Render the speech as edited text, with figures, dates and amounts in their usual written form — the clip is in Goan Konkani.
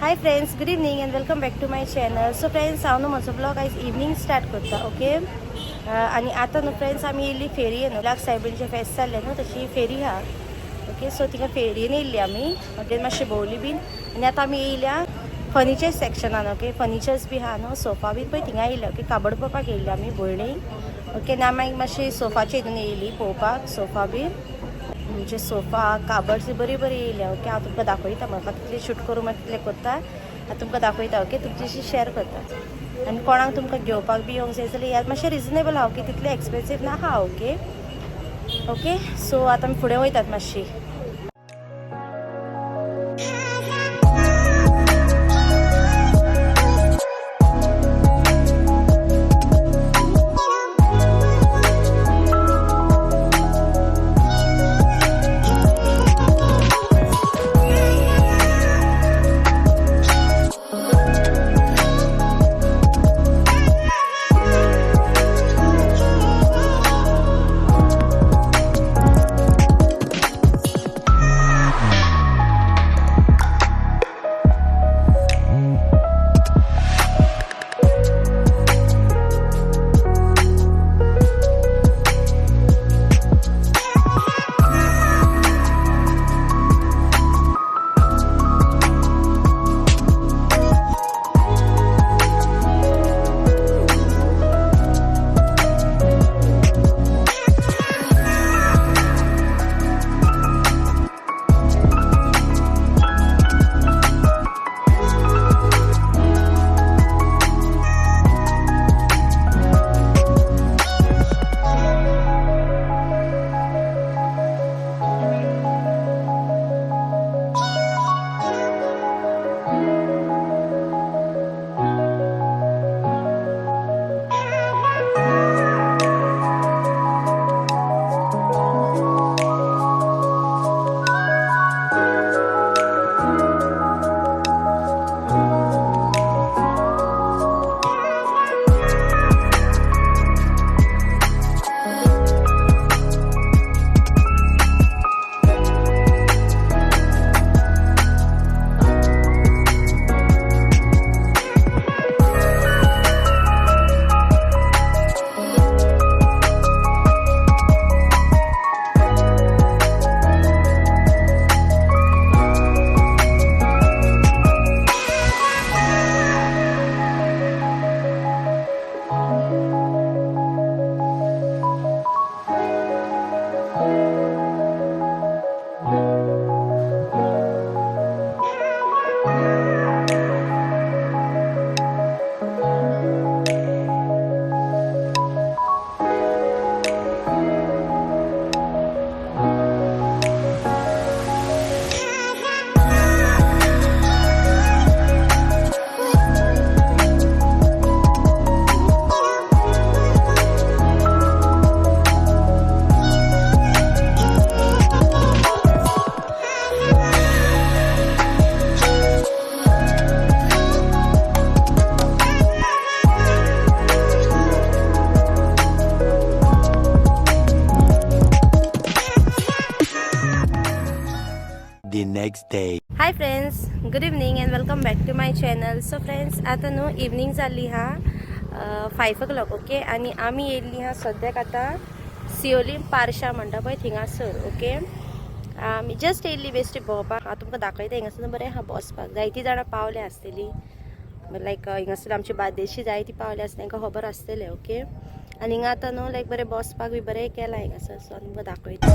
Hi friends, good evening and welcome back to my channel. So friends, हांव न्हू म्हजो ब्लॉग आयज इवनींग स्टार्ट करता. ओके, आनी आतां न्हू फ्रेंड्स आमी येयल्ली फेरयेन. लाक सायबीणचें फेस्त जाल्लें न्हू, तशी फेरी आहा. ओके, सो थिंगा फेरयेन येयल्ली आमी. ओके, मातशें भोंवली बीन आनी आतां आमी येयल्या फर्निचर सेक्शनान. ओके, फर्निचर्स बी आहा न्हू, सोफा बीन पळय थिंगा येयल्या. ओके, काबड पळोवपाक येयल्ली आमी भयणीक. ओके, ना मागीर मातशी सोफाचे हितून येयली पळोवपाक. सोफा बीन म्हणजे सोफा काबड्स बरी बरी येयल्या. ओके, हांव तुमकां दाखयता. म्हाका कितले शूट करूं मागीर कितले करता हांव तुमकां दाखयता. ओके, तुमच्याशी शेअर करता. आनी कोणाक तुमकां घेवपाक बी येवंक जाय जाल्यार यात, मातशें रिजनेबल आहा. ओके, तितलें एक्सपेन्सीव ना आहा. ओके ओके, सो आतां आमी फुडें वयतात मातशी. The next day. Hi friends, good evening and welcome back to my channel. So friends, आतां न्हू इवनींग जाल्ली हा, 5 o'clock. Okay, आनी आमी येयल्ली हा सद्याक आतां सियोली पारशा म्हणटा पळय थिंगासर. ओके, आमी जस्ट येयल्ली बेश्टी भोंवपाक. हांव तुमकां दाखयता. हिंगासर बरें आहा बसपाक. जायतीं जाणां पावल्या आसतलीं, लायक हिंगासर आमची बार्देशी जायतीं पावल्या आसतली, तांकां खबर आसतलें. ओके, आनी हिंगा आतां न्हू लायक बरें बसपाक बी बरें केलां हिंगासर. सो हांव तुमकां दाखयता.